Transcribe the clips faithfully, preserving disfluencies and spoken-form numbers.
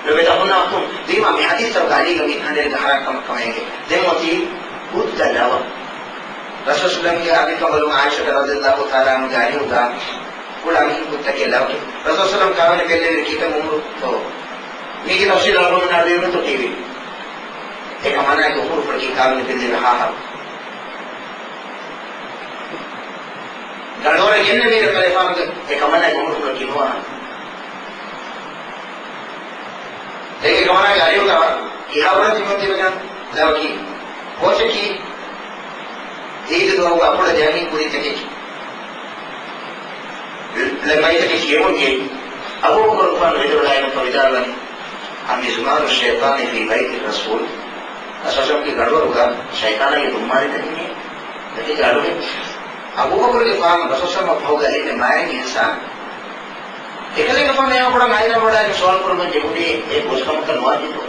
ލޮބެތަކުންނާ އޮތުން ވީމާ މި ޙަދީޘްތަކުގަ ޢަލީގެ މި ހަނދެއްގަ ޙަރާކަމަށް ކަމަށް އެނގޭ. ދެން އޮތީ ހުއްދަ ލަވަ. ރަސޫލު ސަލަމްގެ އަނބިކަނބަލުން ޢާއިޝަތު ރަޟިޔަﷲ ތަޢާލާ ޢަންހާގެ އަރިހުގަ ކުޑަ އަނބިހުއްދައެއް ލަވަކި. ރަސޫލު ސަލަމް ކާވެނި ފެއްލެވި ކީކަ މުހުރު ތޯ؟ މީގެ ތަފްސީލު އަޅުގަނޑު ނަޑުވެވުނުތޯ ކީވި؟ އެކަމަނާގެ އުމުރުފުޅަކީ ކާވެނި ފެއްލެވި ހާހަ. ގަޑުވަރަށް ގެންނެވިއިރު ކަލޭފާނުގެ އެކަމަނާގެ އުމުރުފުޅަކީ ނުވަހަ. ދެން އެކަމަނާގެ އަރިހުގަ ކިހާ ބުރަ ތިބި ތިބެގަން ލަވަކީ. ކޯޗަކީ އީދު ދުވަހުގަ ކުޑަ ދެ އަނބިހުއްދައަކީ. ލަ-، ބައިތަކެއް ކިޔެވުން ޖެހި. އަބޫބަކުރުގެފާނު ވެދެވަޑައިގަތްފަ ވިދާޅުވަނީ، النّزمار الشيطاني في بيت الرسول. ރަސޫލުގެ ގަޑުވަރުގަ ޝައިޠާނާގެ ދުންމާރިތަކެއް ނެތި ގަޑުގެ. އަބޫބަކުރުގެފާނު ރަސޫލު ސަލަމް ފަހުގަ އެންމެ މާތް އިންސާނެއް. އެކަލޭގެފާނު އެހާ ބޮޑަށް އައިލާ ވަޑައިގެން ސުވާލު ކުރަމުން ޖެހުނީ އެ ބޮޑުކަމަކަށް ނުވާތީތޯ؟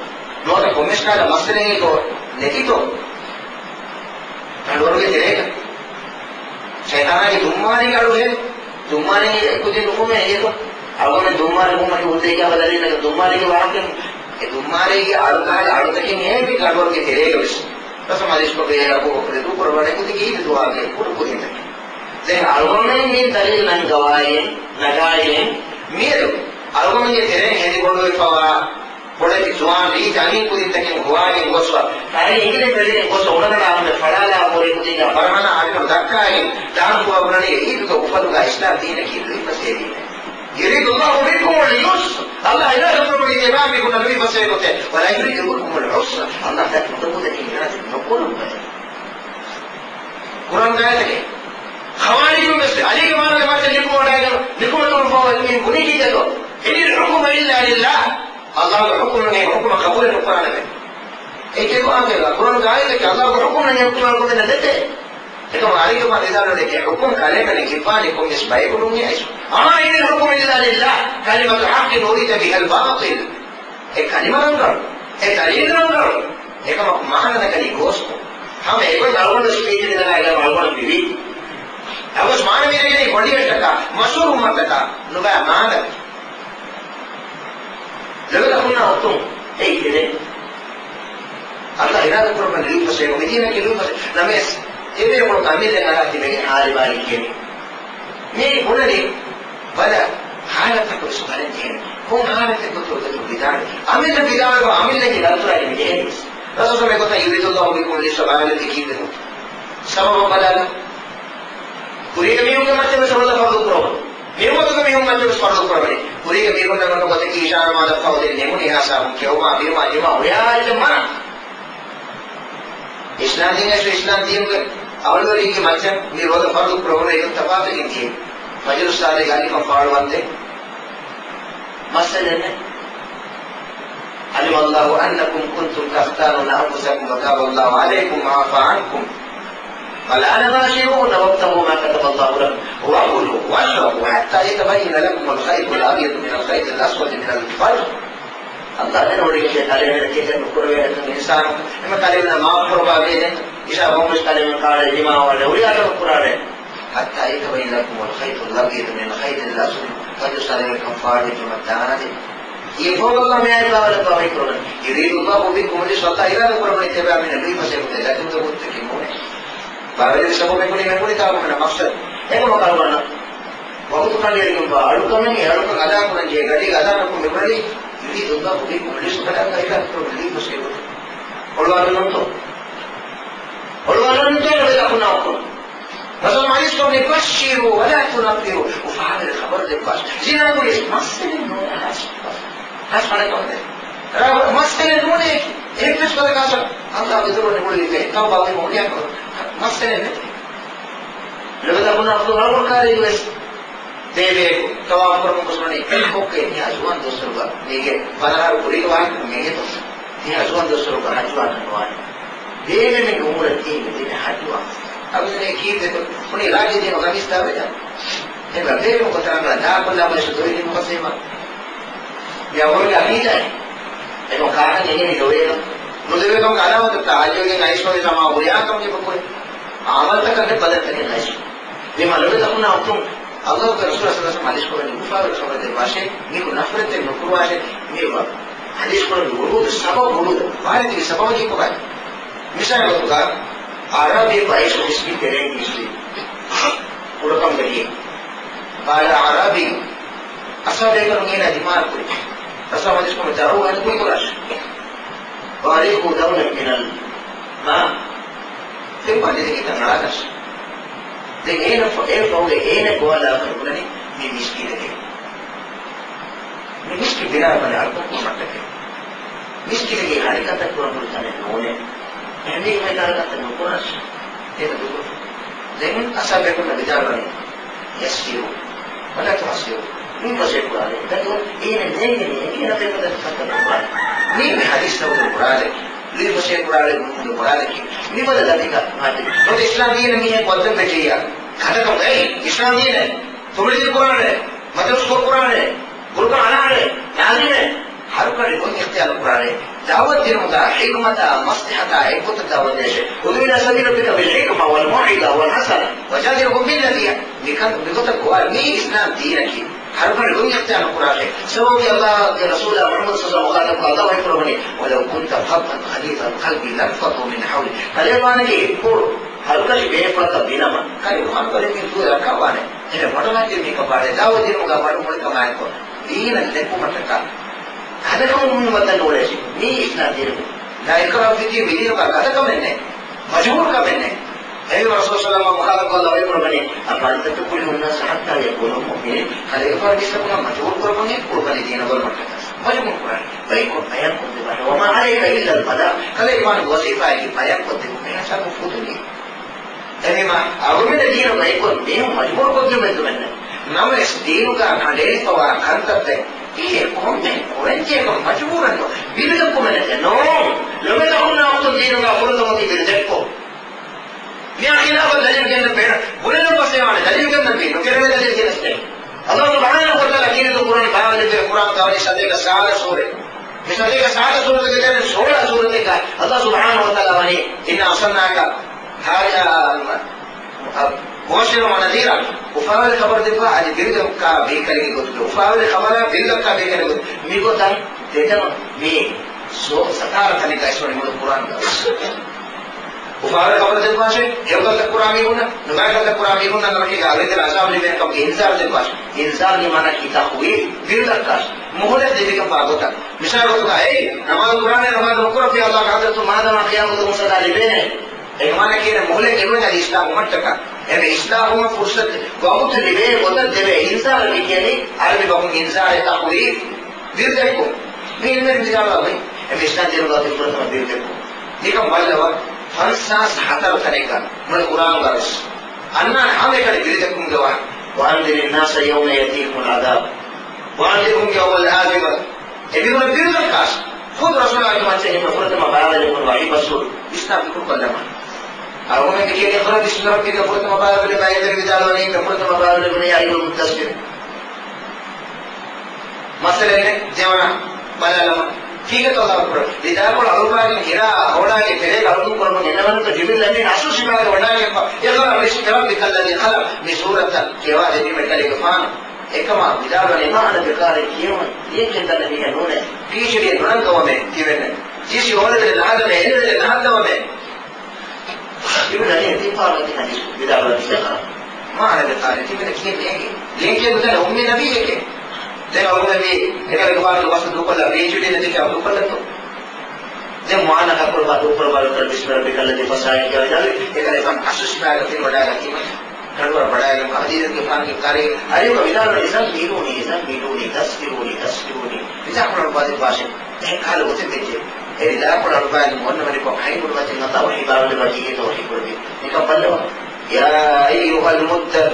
ނުވަތަ ކޮންމެސް ކަހަލަ މައްސަލައެއް ނެތިތޯ؟ ގަޑުވަރުގެ ތެރޭގަ ޝައިޠާނާގެ ދުންމާރި ގަޑުހޭ. ދުންމާރި ކުދިން ނުކުމެ އެއީތޯ؟ އަޅުގަނޑު ދުންމާރި ކުމަކީ ހުއްދައިގާ ބަދަލުވީ ދުންމާރިގެ ވާހަކަ. އެ ދުންމާރީގެ އަޅުކަހަލަ އަޅުތަކެއް ނޭނގެ ގަޑުވަރުގެ ތެރޭގަ ވެސް. ރަސޫލު އަލިސްކޮށް އަބޫބަކުރު ދޫކުރައްވާނެ ކުދި އީދު ދުވަހުގެ ކުޑަ ކުދިންތަކެއް. ދެން އަޅުގަނޑުމެން މި ދަލީލު ނަންގަވާއިރު، ނަގާއިރު، މިއަދު އަޅުގަނޑުގެ ތެރެއިން ހެދި ބޮޑުވެފަވާ ބޮޑެތި ޒުވާން ރީތި އަންހެން ކުދިންތަކެއް ހޮވާގެން ގޮސްފަ، ތައި އިނގިލި ބެލިގެން ގޮސް އުނަގަނޑާ ހުންނެ ފަޅާލާ ހުރި ކުދިންގެ ފަރުހަނާ އަޑު ދައްކާގެން ދާން ކުރައްވަނީ އީދުގެ އުފަލުގަ އިސްލާމް ދީނަކީ ލުއިފަސޭހަވީމޭ. يريد الله بكم اليسر. ﷲ އިރާދަކުރައްވަނީ ތިޔަބާ މީހުންނަށް ލުއިފަސޭހަކޮށް، ولا يريد بكم العسر. ﷲ ތަކެއް ނުދެކުން އިރާދަ ނުކުރައްވައޭ. ޤުރްއާންގެ އާޔަތެއް. ޚަވާރިޖުން ވެސް ޢަލީގެ ވާހަކަ މައްޗަށް ލިބުމަޑައިގެން ނިކުމެތުން ފަހު އެކަމީ ބުނީ ކީކޭތޯ؟ إن الحكم إلا لله. ﷲގެ ޙުކުމް ނެތް ޙުކުމަށް ޤަބޫލެއް ނުކުރާނެ. އެކެއް ޤުރްއާންގެ ޤުރްއާންގެ އާޔަތެއް ﷲގެ ޙުކުމް ނެތް ޙުކުމަށް ކޮންމެ ނެތޭ. އެކަމަ ޢަލީގެފާނު ވިދާޅުވި އެ ޙުކުމް ކަލޭމެން އިއްވާނީ ކޮންމެސް ބަޔަކު ނޫން އައިސް. އާ، إن الحكم إلا لله. كلمة الحق أريد بها الباطل. އެ ކަލިމަ ރަނގަޅު، އެ ދަލީލު ރަނގަޅު، އެކަމަކު މާނަ ދައްކަނީ ގޯސްކޮށް. ހަމަ އެގޮތް އަޅުގަނޑު ސްޕީޗް ދިނަގާ އަޅުގަނޑު މިވީ. އަވަސް މާނަ މިދެކެނީ ބޮޑިއެއްޓަކާ، މަޝްހޫރުވުމަށްޓަކާ، ނުބައި މާނަ. ލޮބެތަކުންނާ އޮތުން އެއީ ކެދެން. ﷲ އިރާދަކުރައްވަނީ ލުއިފަސޭހަކޮށް މިދީނަކީ ލުއިފަސޭހަ ނަމަވެސް، އެވެރިކޮޅު ކަމިލެއް އަރާ ތިބެގެން ހާލިބާލި ކިޔެނީ. މީ ބުނަނީ ބަލަ، ހާލަތަކު ވެސް ބަލަން ޖެހޭނެ. ކޮން ހާލަތެއް ގޮތުގަ ވިދާޅު؟ އަމިއްލަ ވިދާޅުވާ އަމިއްލައިގެ ގަލްތުރާގެ މި ޖެހޭނީ. ރަސޫލު އެގޮތަށް يريد الله بكم اليسر ބާވަލެއް ކީއްވެ؟ ސަބަބަށް ބަލާލަ. ކުރީގެ މީހުންގެ މައްޗަށް ވެސް ރޯދަ ފަރުޟު ކުރައްވަނީ. މި އުއްމަތުގެ މީހުން މައްޗަށް ވެސް ފަރުޟު ކުރައްވަނީ. ކުރީގެ މީހުންނަށް އޮންނަ ގޮތަކީ އިޝާ ނަމާދަށް ފަހު ދިން ނިމުނީ ހާސާބުން ކެއުމާ، ބިރުމާ، ޖިމާ ހުރިހާ އެއްޗެއް މަނާ. އިސްލާމް ދީން އައިސް އިސްލާމް ދީނުގެ އަހުލުވެރިންގެ މައްޗަށް މި ރޯދަ ފަރުޟު ކުރެވުނު އެކަން ތަފާތު އިންތި. ފަޖުރު ސާދަ ގާލިކަން ފާޅުވަންދެން މައްސަލައެއް ނެތް. علم الله أنكم كنتم تختانون أنفسكم فتاب الله عليكم وعفا عنكم فالآن باشروهن وابتغوا ما كتب الله لكم وكلوا واشربوا حتى يتبين لكم الخيط الأبيض من الخيط الأسود من الفجر. ﷲ ދެނެވޮޑިގެން ކަލޭމެނަށް ކިތަން ނުކުރެވޭނެކަން އިންސާނު އެމަ ކަލޭމެނަށް މާފު ކުރައްވާ ބޭނެ. އިޝާ ބޮންވެސް ކަލޭމެން ކާޅޭ ޖިމާވާނެ ހުރިހާ ކަމެއް ކުރާނެ. حتى يتبين لكم الخيط الأبيض من الخيط الأسود. ފަޖުރު ސާދަ ގާލިކަން ފާޅުވެއްޖެ މަ ދާނެ. އެ ފޯގަ ﷲ މި އާޔަތް ބާވަލައްވާ ވަޙީ ކުރައްވަނީ. يريد الله بكم اليسر. ﷲ އިރާދަ ކުރައްވަނީ ތިޔަބާ މީހުންނަށް ލުއިފަސޭހަކޮށް ލަދުން ދޮގުތަކެއް ނޫނޭ. ބާވަލެއްވި ސަބަބެއް ބުނީ މެން ބުނި ތާކުމެންނަށް މަޤްޞަދު. އެކަމަކު އަޅުގަނޑަށް ވަގުތު ކަނޑައެޅިގެންވާ އަޅުކަމެއް އެ އަޅުކަން އަދާ ކުރަން ޖެހޭ ގަޑީގަ އަދާ ނުކުރުމަށް ވަނީ، يريد الله بكم اليسر، އިރާދަ ކުރައްވަނީ ލުއިފަސޭހަކޮށް. އޮޅުވާލަންތޯ؟ އޮޅުވާލަންތޯ ލޮބެތަކުންނާ އޮތުން؟ ރަސޫލު އަލިސްކޮށް ބަޝިّރު ވަލާ ތުނައްފިރު، އުފާވެރި ޚަބަރު ދެއްވާށި. ޒިނާ ކުރިޔަސް މައްސަލައެއް ނޫނޭ. ހާސް، ހާސް ފަނަކަމެއް. ރާ، މައްސަލައެއް ނޫނޭ. އެއްވެސް ކަލަކާސަ ﷲ އެދުރުވަނީ ހުޅުވިފައި. ތައުބާ ވީމަ އުނިޔާކޮށް މައްސަލައެއް ނެތޭ. ލޮބެތަކުންނާ އޮތުން ރަނގަޅު ކާރިއެއް ވެސް. ދޭވޭ ތަވާފު ކުރަމުން ގޮސް ވަނީ ކޮއްކޮ މިހާ ޒުވާން ދުވަސްވަރުގަ މީގެ ފަނަރަ ކުރީގެ ވާހަކަ މީގެ ތޮ. މިހާ ޒުވާން ދުވަސްވަރުގަ ހައްޖުވާން ނުވާނެ. ދޭވެމެންގެ އުމުރަށް ތީގެ ދިނެ ހައްޖުވާ. އަބަދުނެ ކީއްވެތޯ؟ ފުނި ރާއްޖެ ދީމަ ގަމީސް ދާވެދާ. އެބަ ބޭރު ކޮތަރަނގަ ދާކޮށްލާ ބައިސު ދޮވި ދިމަ ފަސޭމަ. މި އަވަރުގެ އަގީދާއެއް. އެކަމަ ކާކަން އެނގެނީ ލޮވޭގަ. ނުލެވޭކަމުގެ އަލާމަތުތައް ހައްޖުވެގެން އައިސްފަވި ސަމާ ހުރިހާ ކަމެއް ކުރޭ. އަމަލުތަކަށް ބަދަލުތަކެއް ނައިސް. ވީމާ ލޮބެތަކުންނާ އޮތުން ﷲގެ ރަސޫލާ ޞައްލަﷲ ޢަލައިހި ވަސައްލަމަ އަލިސްކޮށް ވަނީ އުފާވެރި ޚަބަރު ދެއްވާށޭ، މީހުން ނަފްރަތެއް ނުކުރުވާށޭ، މި ވަ-، ޙަދީޘް ކުރަން ވުރޫދު، ސަބަބު ވުރޫދު، ވާރިދުވި ސަބަބަކީ ކޮބާ؟ މިސާލަކަށް، އަޢްރާބީއަކު އައިސް މިސްކިތް ތެރެއިން އިސްވި. ކުޑަކަމުގަ ދިޔަ. قال أعرابي، އަސާބޭކަލުން އޭނާ ދިމާލު ކުރި. ރަސް ހަދީސް ކުރުމަށް ޖަރު ވަން ކުރި ކުރާށި. وأريقوا دولا من الماء. ފެން ބަނދެތި ކިތަން އަޅާދާށި. ދެން އޭނަ ފަ-، އޭ ފަހުގެ އޭނަ ގޮވާލާފަ ބުނަނީ މި މިސްކިތަކީ. މި މިސްކިތް ބިނާ ކުރަނީ އަޅުކަން ކުރުމަށްޓަކައި. މިސްކިތަކީ ހަރަކާތް ކުރަން ހުރި ތަނެއް ނޫނޭ. އެހެނީ ހަރަކާތް ނުކުރާށި. އޭނަ ދުކުރު. ދެން އަސާބޭކަލުންނަށް ވިދާޅުވަނީ، يسروا ولا تعسروا. ނުއިވަސޭ ކުރާލެ. ދަނިވަ އޭނަ ނޭނގެނީ އެނގޭނަ ބޭކަލަށް ކަންކަން ކުރާނެ. މީ މި ޙަދީޘް ސަބަބުން ކުރާލެ. ނުއިވަސޭ ކުރާލެ މުންމުން ކުރާލެކީ. މިފަދަ ލަދިކަ މާތި. ނުވަތަ އިސްލާމް ދީނަށް މީހެއް ބައްދަލު ވެއްޖެއްޔާ. ކަންކަން ގައި އިސްލާމް ދީނެއް. ތުޅި ކުރާނެ. މަދުރުސް ކޮށް ކުރާނެ. ޤުރުއާން އަޅާނެ. ޢާލިމެއް. ހަރުކަށި ގޮތް އިޚްތިޔާރު ކުރާނެ. ދަޢުވަތު ދިނުމުގަ ޙިކްމަތާ މަސްލަޙަތާ އެއްގޮތަށް ދަޢުވަތު ދޭށޭ. ادع إلى سبيل ربك بالحكمة والموعظة الحسنة وجادلهم بالتي هي. މިކަން މިގޮތަށް ގޮވާ މީ އިސްލާމް ދީނަކީ. ހަރުކަށި ގޮތް އިޚްތިޔާރު ކުރާށޭ. ސަބަބަކީ ﷲ ގެ ރަސޫލާ މުޙައްމަދު ޞައްލައްލާހު ޢަލައިހި ވަސައްލަމް ވަޙީ ކުރައްވަނީ، ولو كنت فظا غليظ القلب لانفضوا من حولك. ކަލޭމާނަކީ އެއްބޮޑު ހަރުކަށި ބޭފުޅަކަށް ވީނަމަ، ކަލޭމާނަކަށް މީ ދުވެ ރައްކާވާނެ. އެހެން މޮޓަމައްޗެއް މީކަ ބާރެ ދަޢުވަތު ދިނުމުގަ މަޑުމޮޅިކަމާއެކު ދީނަށް ލެއްވުމަށްޓަކާ ހަދަކަމުން މި ވަދަން ނޫޅޭށި. މީ އިސްލާމް ދީނުގެ. ލާ އިކްރާހަ ފިއްދީން، މި ދީނުގަ ގަދަކަމެއް ނެތް. މަޖުބޫރުކަމެއް ނެތް. އެހެންވީމަ ރަސޫލު ޞައްލައްލާހު ޢަލައިހި ވަސައްލަމް ވަޙީ ކުރައްވަނީ، أفأنت تكره الناس حتى يكونوا مؤمنين؟ ކަލޭގެފާނު މީސްތަކުންނަށް މަޖުބޫރު ކުރައްވަނީ ކުރުވަނީ ދީނަށް ވަރުމަށްޓަކާ. މަޖުބޫރު ކުރާނީ. ބައިކޮށް ބަޔާން ކޮށްދެއްވާށޭ. وما عليك إلا البلاغ. ކަލޭގެފާނުގެ ވަޒީފާއަކީ ބަޔާން ކޮށްދެއްވުމޭ. އެހެންވީމަ އަޅުގަނޑު ދީނު ބައިކޮށް މީހުން މަޖުބޫރު ކޮށްގެން ވެއްދުމެއް ނެތް. ނަމަވެސް ދީނުގަ ކަނޑައެޅިފަވާ ކަންތައްތައް އެ ކޮންމެ ކުރަންޖެހޭކަން މަޖުބޫރެއްނު. ބިރުދެއްކުމެއް ނެތޭ. ނޯ. ލޮބެތަ ހުންނަ ވަގުތު ދީނުގަ ފުރަތަމަ ވަނީ ބިރުދެއްކުން. މިއާ ޚިލާފަށް ދަލީލު ގެންނަ ބޭނުން. ބުނެލަން ފަސޭހަވާނެ ދަލީލު ގެންނަން ވީ. ނުގެންނަ ދަލީލު ގެނެސްދޭ. ﷲ ސުބްޙާނަހޫ ވަތަޢާލާ ކީރިތި ޤުރްއާން ބާވައިލެއްވި ޤުރްއާން ކާވަނީ ސަތޭކަ ސާދަ ސޫރަ. މި ސަތޭކަ ސާދަ ސޫރަތުގެ ތެރެއިން ސޯޅަ ސޫރަތެއްގަ ﷲ ސުބްޙާނަހޫ ވަތަޢާލާ ވަނީ، إنا أرسلناك ހާދި-، އާ، މުބަޝިރަން ވަނަޛީރާ. އުފާވެރި ޚަބަރު ދެއްވާ އަދި ބިރުދައްކާ ބޭކަލެއްގެ ގޮތުގަ. އުފާވެރި ޚަބަރާ ބިރުދައްކާ ބޭކަލެއްގެ ގޮތުގަ. މިގޮތަށް ދެތަނުން މި ސޯ-، ސަތާރަ ތަނެއްގަ އިސްވަނީ މުޅި ޤުރްއާނުގަ. އުފާވެރި ޚަބަރު ދެއްވާށޭ، ހެޔޮކަންތައް ކުރާ މީހުންނަށް، ނުބައިކަންތައް ކުރާ މީހުންނަށް ނަރަކައިގެ އަޅުގަނޑު ޢަޒާބު ލިބޭނެ ކަމުގެ އިންޒާރު ދެއްވާށޭ. އިންޒާރުގެ މާނައަކީ ތަޚްވީފް، ބިރުދައްކާށޭ. މޮހުލަތް ލިބިގެންވާ ގޮތަށް. މިސާލަކަށް، އޭ، ނަމާދު ކުރާނެ، ނަމާދު ނުކުރައްވިއްޔާ ﷲގެ ޙަޟްރަތުން މާދަމާ ޤިޔާމަތުގެ ސަޒާ ލިބޭނެ. އެކަމާނަ ކިޔޭނެ މޮހުލަތް ލިބުން އަދި އިޞްލާޙު ވުމަށްޓަކާ. އެމެ އިޞްލާޙު ވުމަށް ފުރުޞަތު ވަގުތު ލިބޭ ގޮތަށް ދެވޭ. އިންޒާރަކީ ކިޔަނީ ޢަރަބި ބަހުން އިންޒާރެއް ތަޚްވީފް. ބިރުދެއްކުން. މި ޢިލްމުވެރިން ވިދާޅުވާ ގޮތް، އެމެ އިސްލާމް ދީނުގަ ތި ފުރަތަމަ ބިރުދެއްކުން. ނިކަން ބައްލަވާ، ފަންސާސް ހަތަރު ތަނެއްގަ މުޅި ޤުރްއާނުގަ ވެސް އަންނާނެ ހަމައެކަނި ބިރުދެއްކުމުގެ ވާހަކަ. وأنذر الناس يوم يأتيهم العذاب وأنذرهم يوم الآزفة. އެމީހުންނަށް ބިރުދައްކާށޭ. ޚުދު ރަސޫލާގެ މައްޗަށް ހިމެނޭ ފުރަތަމަ ބާވައިލެއްވުނު ވަޙީ ބަސްފުޅު ވިސްނާ ފިކުރުކޮށްލަމާ. އަޅުގަނޑުމެން ކިޔަނީ اقرأ باسم ربك، ފުރަތަމަ ބާވައިލެއްވުނު، އާޔަތެއް ވިދާޅުވަނީ، ފުރަތަމަ ބާވައިލެއްވުނު يا أيها المدثر. މައްސަލައެއް ނެތް، ދެވަނަ ބަލާލަމާ. ކީކޭތޯ ﷲ ކުރަނީ؟ ރިދާކޮޅު އަޅުއްވާގެން ހިރާ ހޯޑާގެ ތެރޭގަ އަޅުގަނޑު ކުރަމުން އެންނަވަންތޯ ޖިބްރީލް އަމީން އަސު ސިފައިގަ ވަޑާގެންފަ، اقرأ باسم ربك الذي خلق. މި ސޫރަތަށް ކިޔަވާ ދެއްވީމޭ ކަލޭގެފާނު. އެކަމާ ވިދާޅުވަނީ، ما أنا بقارئ، ކިޔަވަން ލިޔެން ކިޔަން ދަންނަ މީހެއް ނޫނޭ. ޕީއެޗްޑީ ނުރަން ގައުމެއް ތިބެންނެ. ޖީސީ އޯލެވެލެއް ނަހަން ދަމޭ، އެލެވެލެއް ނަހަން ދަމޭ. އިބްނު އަދީ އަދީ ފާރު އަދީ ހަދީސް ވިދާޅުވަނީ، ما أنا بقارئ، ތިބެންނެ ކިޔަން ނޭނގެ. ލިޔެން ކިޔަން ނުދަންނަ އުއްމީ ނަބީއެކޭ. ދެން އަޅުގަނޑު މި އެކަލޭގެފާނުގެ ބަސް ދޫކޮށްލާ ޕީއެޗްޑީ ނެތިކަމަށް ދޫކޮށްލަތޯ؟ ދެން މުޢާނަކާ ކުރައްވާ، ދޫކުރައްވާ، باسم ربك الذي خلق، އެކަލޭގެފާނު އަސު ސިފައިގަ ތިބެން ވަޑާގަތީމަ. ކަނޑުވަރަށް ވަޑާގެން އަދީ ގެފާނުގެ ކާރި އަރިއަކަށް ވިދާޅުވަނީ، زملوني، زملوني، دثروني، دثروني. ރިދާކޮޅު އަޅުއްވާދެއްވާށޭ. އެހެން ކަހަލަ ގޮތެއް ވެއްޖެ. އެ ރިދާކޮޅު އަޅުއްވާގެން އޮންނަ ވަނިކޮށް ހަތް މުޑު ވަތިން އައްލާ ވަޙީ ބާވައިލެއްވާ ކީކޭތޯ ވަޙީ ކުރެއްވީ. ނިކަން ބައްލަވާ. يا أيها المدثر.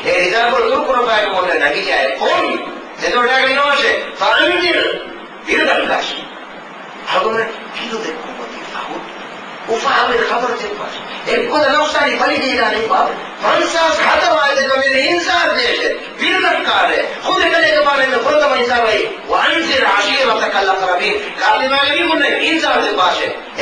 އޭ ރިދާކޮޅު ދުރުކުރައްވާގެން އޮންނަ ނަބިއްޔާއޭ، قم. ދެން ވަޑާގަންނަވާށޭ. فأنذر. ބިރުދައްކާށޭ. އަޅުގަނޑު ބިރުދެއްކުމަށް ވަނީ ފަހުން. އުފާވެރި ޚަބަރު ދެއްވާށޭ. އެއްގޮތަށް ނަފްސާނީ ބަލި ދީދާނެ އުފާވެރި. ފަންސާސް ހަތަރު އާޔަތެއްގަ މި އިންޒާރު ދޭށޭ. ބިރުދައްކާށޭ. ޚުދު އެކަލޭގެފާނަށް މި ފުރަތަމަ އިންޒާރު އެއީ، وأنذر عشيرتك الأقربين. ގާތް ދިމާގެ މީހުންނަށް އިންޒާރު ދެއްވާށޭ. އެ